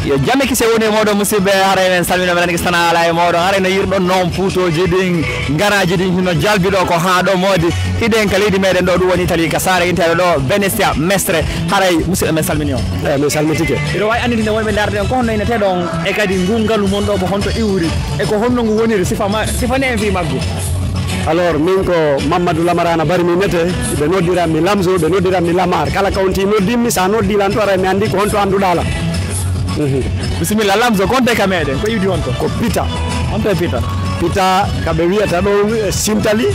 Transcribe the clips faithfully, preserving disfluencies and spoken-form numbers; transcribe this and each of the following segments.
Yo jame kise woni e mooɗon, musidɓe. Haray men salmino, men nani ko sana ala e mooɗon. Haray no yirɗon noon, puutooji ɗin, ngaraaji ɗin hino jalbi ɗo ko haa ɗo moodi. Hiɗen ka leydi meɗen ɗo, ɗum woni Italie, ka saare inteɗo ɗo Venezia Mestre. Haray musidɗo, men salmini on. Eyi, min salmitike. Hiɗo waawi anndinde wonɓe ndaarde ɗon ko honno inneteɗon, e kadi ngun ngalu mon ɗo ko honto iwri, e ko honno ngu woniri? Sifa ma, sifane en fii maggu. Alors, min ko Mamadou Lamarana Bari mi innete, ɓe noddiran mi Lamzo, ɓe noddiran mi Lamar. Kala county noddimmi, sa noddi lan to, aray mi anndi ko honto annduɗaa lan. Mhm. Bisimilla, Lamzo, konte ka meɗen, ko iwdi honto? Ko Pita. Honto e Pita? Pita, ka ɓe wiyata ɗon, eh, Sintali,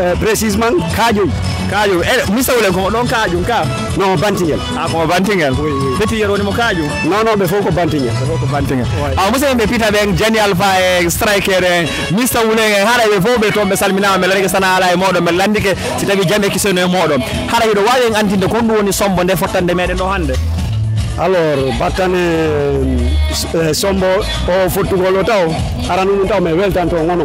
eh, précisément, Kaajoy. Kaajoy, eh, Mister Wulen, ko mo ɗon Kaajum ka? Non, Bantingel. Ah, ko mo Bantingel? Oui, oui. Ɓe tiyere woni mo Kaajum? Non, non, ɓe fof ko Bantingel. Ɓe fof ko Bantingel. Oui. Ah, musidɓe ɓe Pita ɓen, Jani Alpha e Striker en, Mister Wulen en, haray ɓe fof ɓe toon, ɓe salminaama, ɓe lanike sana ala e mooɗon, ɓe lanndike si tawi jam e kiseno e mooɗon. Hara hiɗo waawi en anndinde ko honɗum woni sombo nde fottande meɗen ɗo hannde? Alors, battane, eh, sombo o fottugol o taw, arano ɗum taw, mi weltanto ngono.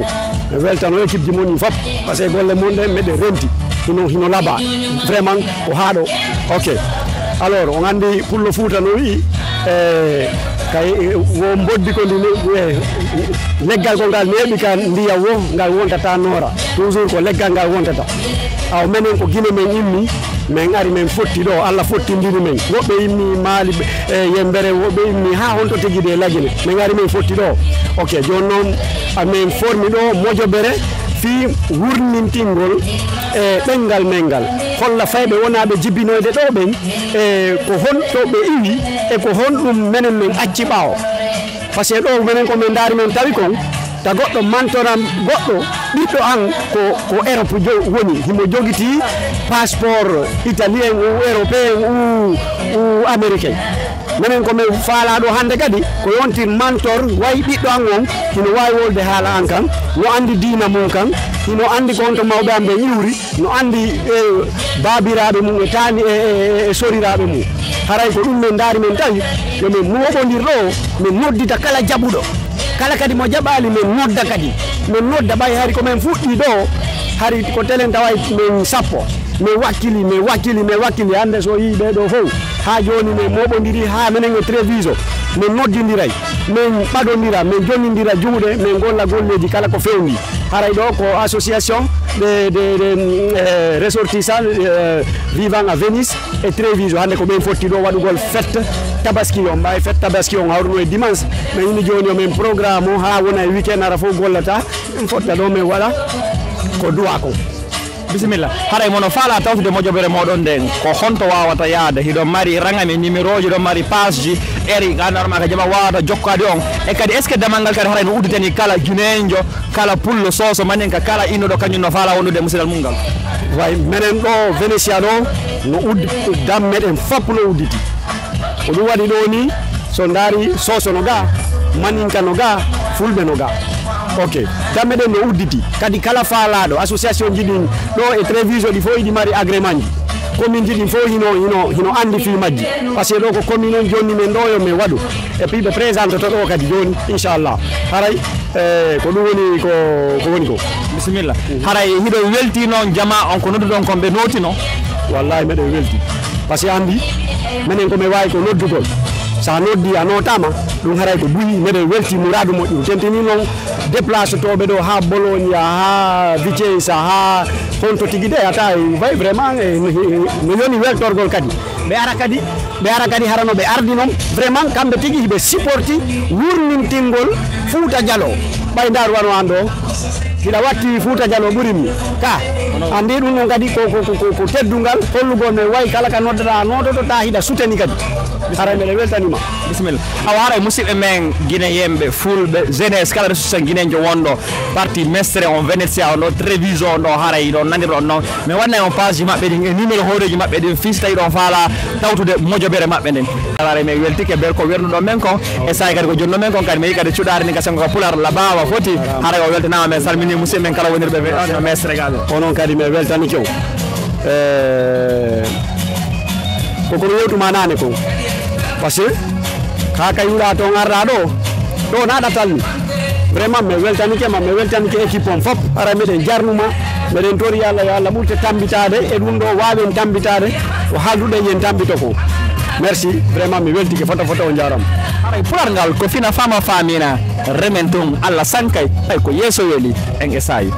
Mi weltano équipe ji mon ɗin fof, parce que golle mon ɗen meɗe renti, hino, hino laaɓa. Vraiment, ko haa ɗo. Ok. Alors, on anndi Pullo Fuuta no wi'i, eh, kay, eh, wo mboddi ko ndi ne-, eh, leggal ko ngal neeɓi ka ndiyam wo, ngal wontata noora. Toujours ko leggal ngal wontata. Awa menen ko Gine men immi, men ari men fotti ɗo, Allah fottindiri men. Woɓɓe immi Maali, e Yembere, woɓɓe immi haa honto tigi de Lagine. Men ari men fotti ɗo. Ok, jooni noon, amen formi ɗo mojobere fii wurnintingol e ɗenngal men ngal. Holla fayɓe wonaaɓe jibinoyde ɗo ɓen, e ko honto ɓe iwi, e ko honɗum menen men acci ɓaawo. Parce que ɗo menen ko men ndaari men tawi kon, ta goɗɗo mantoran goɗɗo, ɓiɗɗo an ko, ko Europe jo-, woni, himo jogiti passeport italien ou européen ou, ou américain. Menen ko men faalaa ɗo hannde kadi, ko yonti mantor, way ɓiɗɗo an on, hino waawi wolde haala an kan, no anndi diina mum kan, hino anndi ko honto mawɓe an ɓen iwri, no anndi, eh, baabiraaɓe mum e taani-, e, e, e, e soriraaɓe mum. Haray ko ɗum men ndaari men tawi, yo men mooɓondir ɗo, men noddita kala jaɓuɗo. Kala kadi mo jaɓaali, men nodda kadi. Men nodda ɓay hari ko men fuɗɗii ɗo, hari ko telen taway men sappo. Men wakkili, men wakkili, men wakkili. Hannde so yii ɓee ɗo fof, haa jooni men mooɓondiri, haa menen e Treviso. Men noddindiray, men ɓadondira, men jonnindira juuɗe, men golla golleeji kala ko fewndi. Haray ɗo ko association des, des, des, euh, ressortissants, euh, vivant à Venise et Treviso. Hannde ko ɓen fotti ɗo waɗugol fête Tabaski on. Ɓay fête Tabaski on hawruno e dimanche. Men ini jooni o men programme o haa wona e weekend ara fof gollata. Men fotta ɗo men waɗa ko duwa ko. Bisimilla. Haray mono faala tawtude mojobere moɗon nden, ko honto wawata yaade? Hiɗon mari rangam e numéro ji, hiɗon mari page ji, eri, gandar ma ka jama wawata jokkade on. E kadi, est-ce que damal ngal kadi haray no udditani kala Guinéenjo, kala Pullo, Soso, Maninka, kala innuɗo kañum no faala wondude e musidal mum ngal? Way, menen ɗo Venetia ɗo no uddi, damme ɗen fop no udditi. Ko ɗum waɗi ɗo ni, so ndaari Soso no ga, Maninka no ga, Fulɓe no ga. Ok, damme ɗen no udditi. Kadi kala faalaaɗo, association ji ɗin ɗo e Treviso ɗi fof iɗi mari agrément ji. Commune ji ɗin fof hino, hino, hino anndi fii majji. Parce que ɗo ko commune on jonni men ɗo yo men waɗu. Et puis ɓe présente to ɗo kadi jooni, inchallah. Haray, eh, ko ɗum woni ko, ko woni ko. Bisimilla. Haray hiɗo welti noon jama on ko nodduɗon kon ɓe nootino? Wallahi meɗen welti. Parce que anndi, menen ko men waawi ko noddugol. Sa noddi a nootama, ɗum haray ko buy, meɗen welti muraadu moƴƴo. Tentini noon déplace toɓe ɗo haa Bologna, haa Vicenza, haa honto tigi de, ata e way vraiment, eh, no, no yoni weltorgol kadi. Ɓe ara kadi, ɓe ara kadi harano ɓe ardi noon. Vraiment, kamɓe tigi hiɓe supporti wurnintingol Fuuta Jalo. Ɓay ndaaru wano an ɗo, hiɗa watti Fuuta Jalo ɓuri mi. Ka, anndi ɗum noon kadi ko, ko, ko, ko, ko teddungal, hollugol men way kala ka noddata a noddoto ta hiɗa suteni kadi. Haray meɗen weltanima. Bisimilla. Awa haray musidɓe men Guinéen ɓe, Fulɓe, jeunesse, kala ressource Guinéen jo wonɗo, parti Mestre on, Venetia on ɗo, Treviso on ɗo, haray ɗon nandirɗon noon. Mi wanna on page ji maɓɓe ɗin e numéro hooreeji maɓɓe ɗin, fii si tawi ɗon faala tawtude mojobere maɓɓe nden. Alare men weltike ber ko wernuɗon men kon. E saay kadi ko jonno men kon kadi mi yi kadi cuɗaare ni ka sengo ka pular la bawa foti. Haray o weltanama men salmini musidɓe men kala wonirɓe ɓe ɗon e Mestre Gal. Onon kadi mi weltanike on. Eh, ko kono yewtuma nane kon. Parce que ka ka yuɗa ton arɗa ɗo, ɗo na ɗatal ni. Vraiment, mi weltanike ma, mi weltanike équipe on fop. Ara meɗen jarnuma, meɗen tori Allah yo Allah ɓurte tambitade, e ɗum ɗo wawen tambitade, ko haalduɗen yen tambito ko. Merci, vraiment mi weltike fota fota, on jaarama. Haray pular ngal ko fina fama famina, remen tun Allah sankay, ay ko yeeso weli en e saayi.